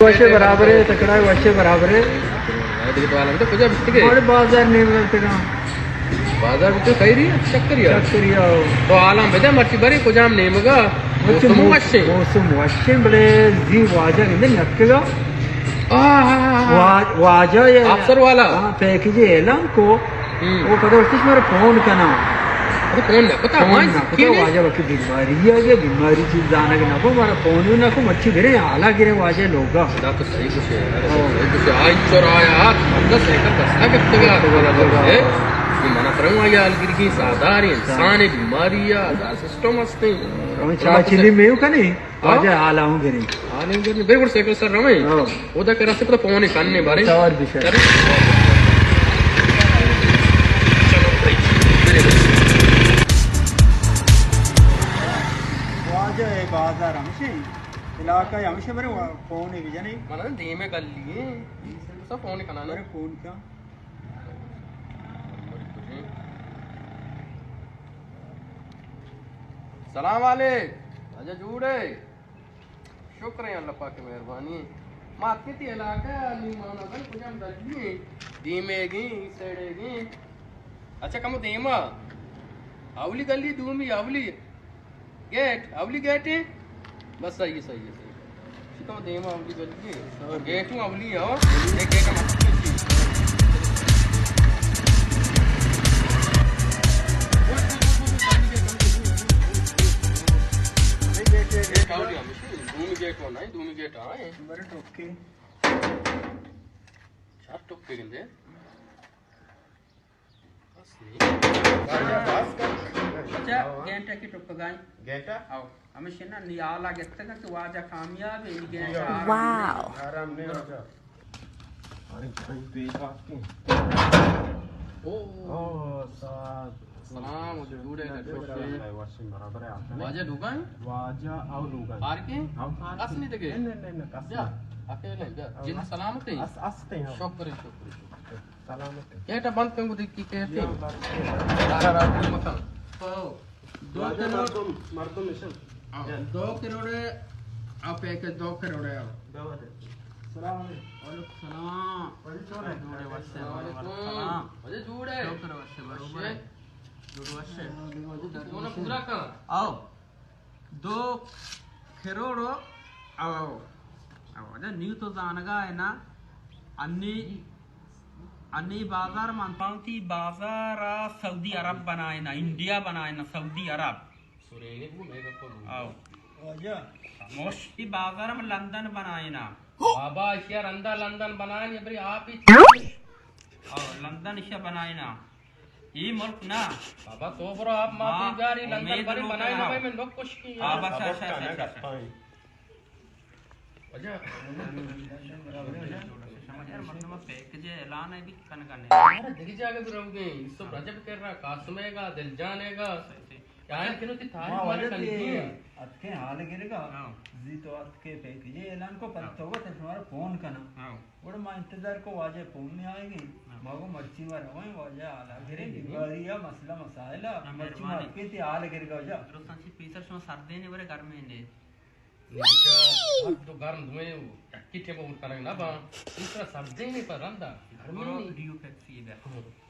وشے برابر ئے، تکڑا ئے، وشے برابر ئے۔ دگہ تو حالاں بدے، کجا بیتگ ئے؟ مارے بازار نیم رنتگاں۔ بازار بیتگ، خیری ئے؟ چکری ئے؟ چکری ئے۔ تو حالاں بدے، مرچی برے کجام نیمگا؟ مرچی موسم مو-، وشے۔ موسم وشے، بلے زی واجہ گندے نتکگا۔ آ، آ، آ، آ۔ وا-، واجہ ئے۔ افسر والا؟ ہاں، پیکج اعلان کو۔ ہم۔ او پدا وشتش مارا فون کنا۔ ارے فون نہ کتا، فون ہاں، نہ کتا، کینے؟ واجہ وتی بیماری ئے، اگہ بیماری چیز زانگ نہ کو، مارا فون نہ کو، مرچی گرے، حالا گرے واجہ لوگا۔ خدا تو صحیح گوشے، ارے ہاں۔ صحیح گوشے، آئی چور آیا، مرد سائیکل دستا گپتگا، گپتگا۔ اے، یہ منا تروں آیا حال گرگی، سادار انسان بیماری ئے، ہزار سسٹم ہستے۔ ہم چاہ چلی میو کنے؟ واجہ حالا ہوں گریں۔ حالا ہوں گریں۔ بے گڑ سائیکل سر رویں۔ ہاں۔ اودا کرا سے پتا فون کنے بارے۔ چار بیشہ۔ واجہ اے بازار ہمشے، علاقہ ہمشے، برے فون بجنے۔ من دیمے گلی ایں۔ سا فون کنا نا۔ برے فون کا۔ سلام علیک۔ واجہ جوڑ ئے؟ شکر ایں اللہ پاک ءِ مہربانی۔ ما اتکیں تئی علاقہ ءَ، نی ما نزانیں کجام گلی ایں، دیمے گیں، ای سائیڈے گیں۔ اچھا، کمو دیما۔ اولی گلی، دومی، اولی گیٹ، اولی گیٹ ایں۔ بس صحیح ایں، صحیح ایں، صحیح ایں۔ شکم دیما اولی گلی ایں۔ گیٹ اوں اولی ایں، ہو۔ اے گیٹ ہم اچھی ایں۔ گیٹ اولی ہمیشہ۔ دومی گیٹ ءَ نہ ایں، دومی گیٹ ءَ ایں۔ برے ٹوکے۔ چار ٹوکے گندے۔ بس نہیں۔ اچھا، گھنٹہ کی ٹوکا گائیں۔ گھنٹہ؟ آؤ۔ ہمیشہ نا، نی حالا گپتگا کہ واجہ کامیاب ایں، نی گھنٹہ آرام۔ واو۔ آرام نہیں واجہ۔ ارے بھائی، بے بات کی۔ او۔ او، سعد۔ سلام، جوڑ ئے، ڈاکٹر صاحب۔ وشیں برابر ئے۔ واجہ لوگا ایں؟ واجہ او لوگا ایں۔ پارک ایں؟ او پارک ایں۔ کس نہیں دگہ؟ نہیں، نہیں، نہیں، کس نہیں۔ اکیلے ایں، بیا۔ او۔ جند سلامت ایں؟ اس، است ایں، ہاں۔ شکر ایں، شکر ایں، شکر ایں۔ سلامت ایں۔ گیٹ بند کن، گدی کی کہتے؟ یا بند کن۔ سارا رات مکان۔ او۔ دو واجہ کروڑ۔ مردم، مردم نشن۔ آؤ۔ دو کروڑ ئے، آؤ پیکج دو کروڑ ئے، آؤ۔ السلام علیکم۔ وعلیکم السلام۔ واجہ جوڑ ئے؟ جوڑ ئے، وش ئے، السلام علیکم۔ وعلیکم السلام۔ واجہ جوڑ ئے؟ شکر وش ئے، بروبر ئے۔ وش ئے؟ جوڑ وش ئے۔ ہاں، دونوں پورا کر۔ آؤ۔ دو کروڑ و، آؤ، آؤ۔ آؤ، واجہ نیو تو زانگا ئے نا، انی، انی بازار من پانتی بازار سعودی عرب بنائے نا، انڈیا بنائے نا، سعودی عرب۔ سرینگ بو، مئے گپ بو۔ آؤ۔ واجہ۔ خاموش۔ ای بازار ہم لندن بنائے نا۔ بابا، اشیا رندا لندن بنائے نا، بری آپ ہی۔ آؤ، لندن اشیا بنائے نا۔ ای ملک نا۔ بابا، تو برو، آپ ما، ما تئی بیاری، لندن امید بری لوگ بنائے نا۔ نا، بھائی، من لوگ خوش کی۔ ہاں، بس، اچھا، اچھا، اچھا۔ واجہ۔ شما یار، مردم پیکج اعلان ئے بھی کنگا نہیں۔ یار، دگہ جاگہ بھی رہو گے، سو ہاں۔ رجب کر رہا، قاسم ئے گا، دلجان ئے گا۔ صحیح، صحیح۔ یار، کنو تئی تعریف ہاں، مارا واجہ کنی تئی۔ اتکے حال گرگا۔ ہاں۔ زی تو اتکے پیکج اعلان کو، پر ہاں۔ تو وت شمارا فون کنا۔ ہاں۔ گڑا ما انتظار کو واجہ فون نہیں آئے گی۔ ہاں۔ ما گو مرچی ما رویں واجہ حالا گرے، ہاں۔ بیماری یا مسئلہ مسائل، ہاں، مرچی ما مہربانی۔ اتکے تئی حال گرگا واجہ۔ درستاں چی پیسر شما سردیں نے برے گرمیں نے۔ نیچا ہر دو گرم دوئیں یکی ٹیم عمر کنگ نہ باں۔ دوسرا سردیں نے پر رندا گرمیں برو نے۔ ڈیو پیپسی بیا۔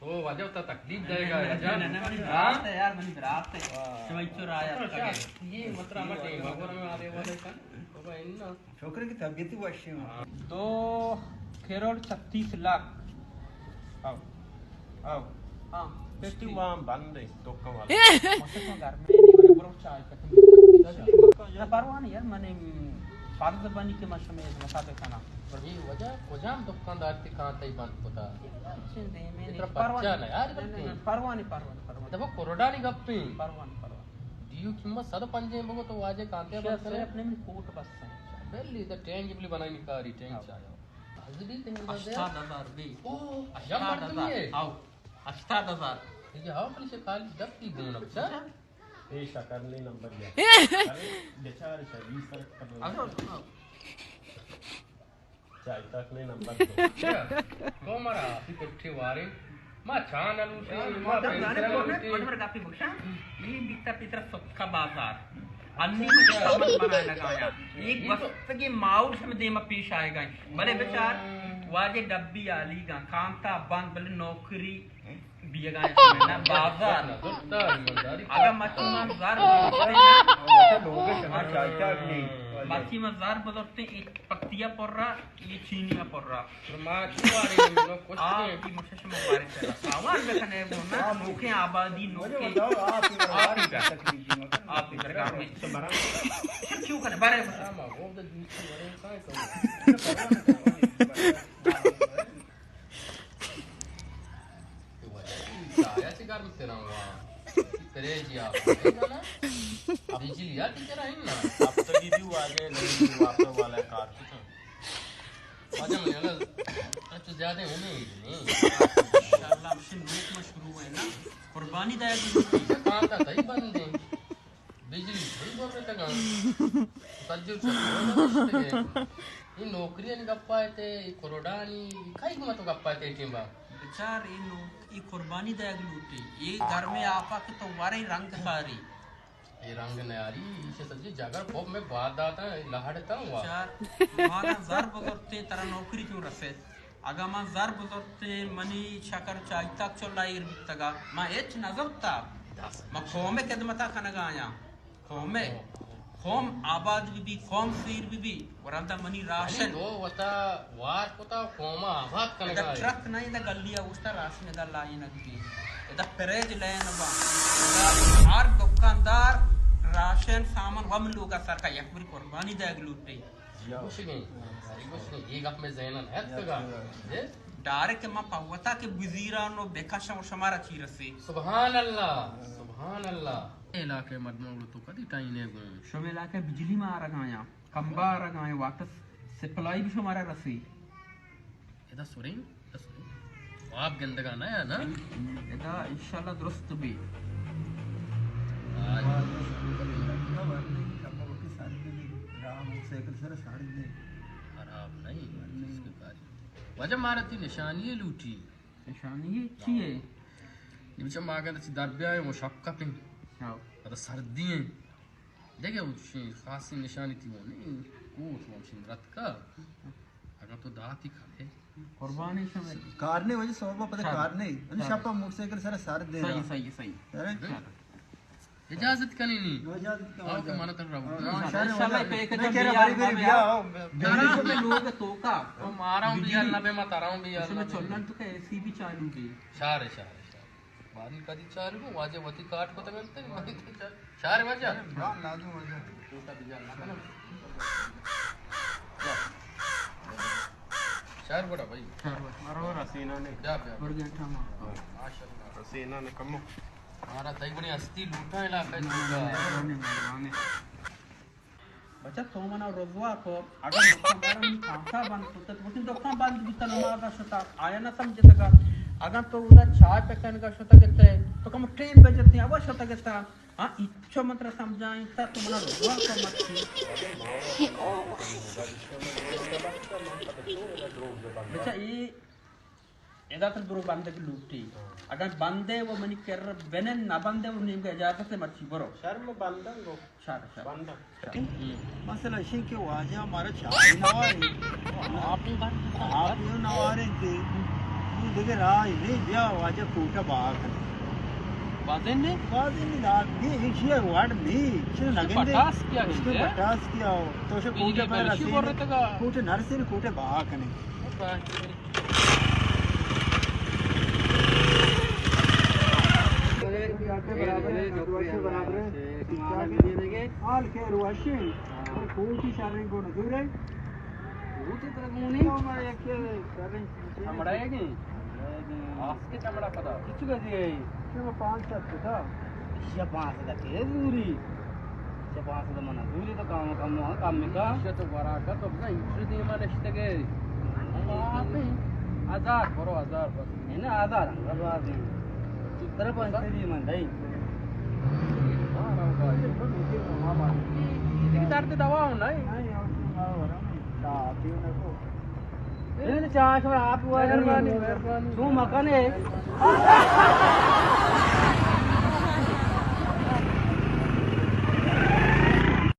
تو واجہ تا تکلیف دے گا، واجہ۔ نہ، نہ، نہ، منی برات ئے یار، منی برات ئے۔ واہ۔ شما اچو رایا اچھا، تکے۔ یہ مطلب ہمارا ٹیم ہے، ہمارا آدھے والے کن۔ بابا، ان شکر کہ طبیعت وش ہے۔ دو کروڑ چھتیس لاکھ۔ آؤ۔ آؤ۔ ہاں۔ پشتی وام بند ہے، دکان والا۔ مطلب گرمی نہیں، برو چائے کتنی۔ نہ، پرواہ نہیں یار، من فرض بنی کہ من شمے مطابق کنا۔ یہ واجہ کجام دکاندار تی کان تئی بند کتا؟ چین دیمے نہیں، پرواہ نہیں۔ پرواہ نہیں، پرواہ نہیں، پرواہ نہیں۔ دبو کروڑانی گپی۔ پرواہ نہیں، پرواہ نہیں۔ ڈیو قیمت صد و پنجاہ بگو تو واجہ کانتے بند کرے۔ اپنے من کوٹ بس۔ بلی، دا ٹینگی بلی بنائینی کاری، ٹینگ ہاں۔ چاہیے۔ ہزبی ٹینگ بندے۔ ہشتاد ہزار بی۔ او، ہشتاد ہزار۔ ہاؤ، ہشتاد ہزار۔ یہ ہاؤ، خالی سے خالی دس کی گون اچھا۔ اے شکر نے نمبر دیا۔ ارے، بیچارے شبی سر کب۔ اچھا، اچھا۔ چاہتا کہ نمبر دو۔ تو مارا آپی کٹھے وارے۔ ما چاہ نہ لوٹی، ما پیسہ نہ لوٹی۔ مجبور گپی بکشا۔ یہ بیتا پیتر سکا بازار۔ انی من سمجھ بنائینگ آیاں۔ اے گوستگیں ماحول شمئے دیما پیش آیگ ءَ انت۔ بلے بچار، واجہ ڈبی آلیگ ءَ انت، کانتا بند، بلے نوکری بیگ ءَ انت۔ بازار۔ اگاں مرچی من زر بزرتیں نا، مرچی من زر بزرتیں، اے پتیا پر ءَ، اے چینی ءَ پر ءَ۔ ما چو واریں، منو کشت۔ آ، وتی مشش مبارک ہے۔ آوان بکنے گونا، نوکیں آبادی، نوکیں آپی در۔ آپی در۔ چیو کنے، بارے بس۔ چایا چی گرم تیرا ہوا؟ تیرے جی آپ۔ بجلی آتی کرا ہی نا۔ ہفتگی دی واجہ نہیں، واپس والا کار کتا۔ واجہ منی اللہ، تو زیادہ امید نہیں۔ انشاءاللہ ہمشی نوک ما شروع ہے نا۔ قربانی دائے دی۔ کام کا تئی بندے۔ بجلی تئی بر تگا۔ سجو چکو نشتگے۔ اے نوکری ان گپا تے، اے کروڑانی، کئی گما تو گپا تے ٹیم با۔ بچار اے نو، اے قربانی دائے لوٹی۔ اے گرمیں آپا کہ تو وارے رنگ ساری۔ اے رنگ نیاری، ایشی سجی جگر خوب میں بات داتا، لہڑتا ہوا۔ چار، مارا زر بزرتے، ترا نوکری چون رسے؟ اگاں من زر بزرتے، منی شکر چائی تک چلا ایر بیتگا، من ہچ نزرتا۔ من قوم خدمتا کنگا آیاں۔ قوم، قوم آباد بی بی، قوم سیر بی بی، ورندا منی راشن۔ تو وتا وار کتا، قوم آباد کنگا ادا آئی۔ ٹرک نہ، ادا گلی اوشتا راشن ادا لائینگ بی۔ ادا فریج لین با۔ ادا ہر دکاندار راشن سامان وم لوگا سر کا یک بری قربانی دے گلوٹے۔ جی ہاں۔ گوشگیں، گوشگیں، یہ گپ میں ذہن ہے تگا۔ ڈائریکٹ ما پوتا کہ بزیران و بکشاں و شمارا چی رسی۔ سبحان اللہ، سبحان اللہ۔ علاقے مردم تو کدی ٹائنے گوں۔ شمے علاقے بجلی ما آرگایا، کمبا آرگایا، واٹر سپلائی بھی شمارا رسی۔ ادا سریں، ادا سریں۔ واب گندگا نہ یا نا؟ ادا انشاءاللہ درست بی۔ آج۔ خراب نہیں، اس کے کاری۔ واجہ مارا تی نشانی لوٹی۔ نشانی چی ہے؟ نمچہ ما اگر چی در بیائے، وہ شک کپیں۔ ہاں۔ ادا سردی ہیں۔ دگہ چشیں خاصیں نشانی تی وان نہ، کوٹ وان چشیں رتکا۔ اگاں تو داتی کھڑے۔ قربانی شمئے۔ کار نے وجہ صحبا پتہ کار نے۔ انو شپا موٹر سائیکل سر سر دے۔ صحیح، صحیح، صحیح۔ اجازت کنی نی۔ اجازت کا آؤ کہ مانا تر رہو۔ شر شمئے پیک جا بیا، بیا، بیا۔ لوگ توکا۔ تو مارا بیا، نہ بے ما تراؤں بیا۔ شمئے چلن تو کہ اے سی بھی چالو بی۔ شار، شار، شار۔ باری کدی چالو بو، واجہ وتی کاٹ کتگ انت، شار واجہ۔ ہاں، لازم واجہ۔ کوٹا بجا نہ کنم۔ شار بڑا بھائی۔ شار بڑا۔ مرو رسینا نے۔ بیا، بیا۔ بڑ گیا ٹھاما۔ ماشاءاللہ۔ رسینا نے کمو۔ مارا تئی بڑی ہستی لوٹا علاقہ ہے۔ مہربانی، مہربانی۔ بچہ تو منا رسوا کو، اگر دکاندار من کانسا بند کتا، تو گوشی دکان بند بیتا، نماز شتا، آیا نہ سمجھتگا۔ اگر تو اودا چائے پکنگا شتگ تے، تو کم ٹیم بجتے، ابا شتگ تا۔ ہاں، اچو من ترا سمجھائیں تا، تو منا رسوا کو مت کی۔ بچہ اے ادا تر درو بندگ لوٹی۔ اگاں بندے و منی کر بنن، نہ بندے و نیمگا اجازت مرچی برو۔ شرم بندن گو۔ شر، شر۔ بندن۔ شر۔ مسئلہ اشی کہ واجہ مارا چاہ نواری۔ آپ ہی بند۔ آپ ہی نواری تے۔ تو دیگه راہ نہیں، بیا واجہ کوٹا باہر کن۔ بازن نے؟ بازن نے، داد نہیں، ایشی وارڈ نہیں، چیز نگندے۔ پٹاس کیا ہے؟ پٹاس کیا ہو؟ تو سے کوٹے پر رسینے، کوٹے نرسینے، کوٹے باہر کنے۔ حال خیر وشی، کوٹی شریں گون دورے۔ ہمڑا ہے کہ؟ آس کے چمڑا پدا۔ کچھ گزی ہے؟ چلو پانچ سات کتا۔ یا پانچ سات کے دوری۔ چہ پانسد من دوری تو کم کم کم کم۔ چہ تو وراکا تو بزاں اینچو دیما نشتگے۔ ہزار، برو ہزار بس۔ انا ہزار انگا بازیں۔ ترا پانسد دیما دئی۔ درد دوا ہوں نہیں۔ چاہ شور آپ۔ مہربانی، مہربانی۔ تو مکنے۔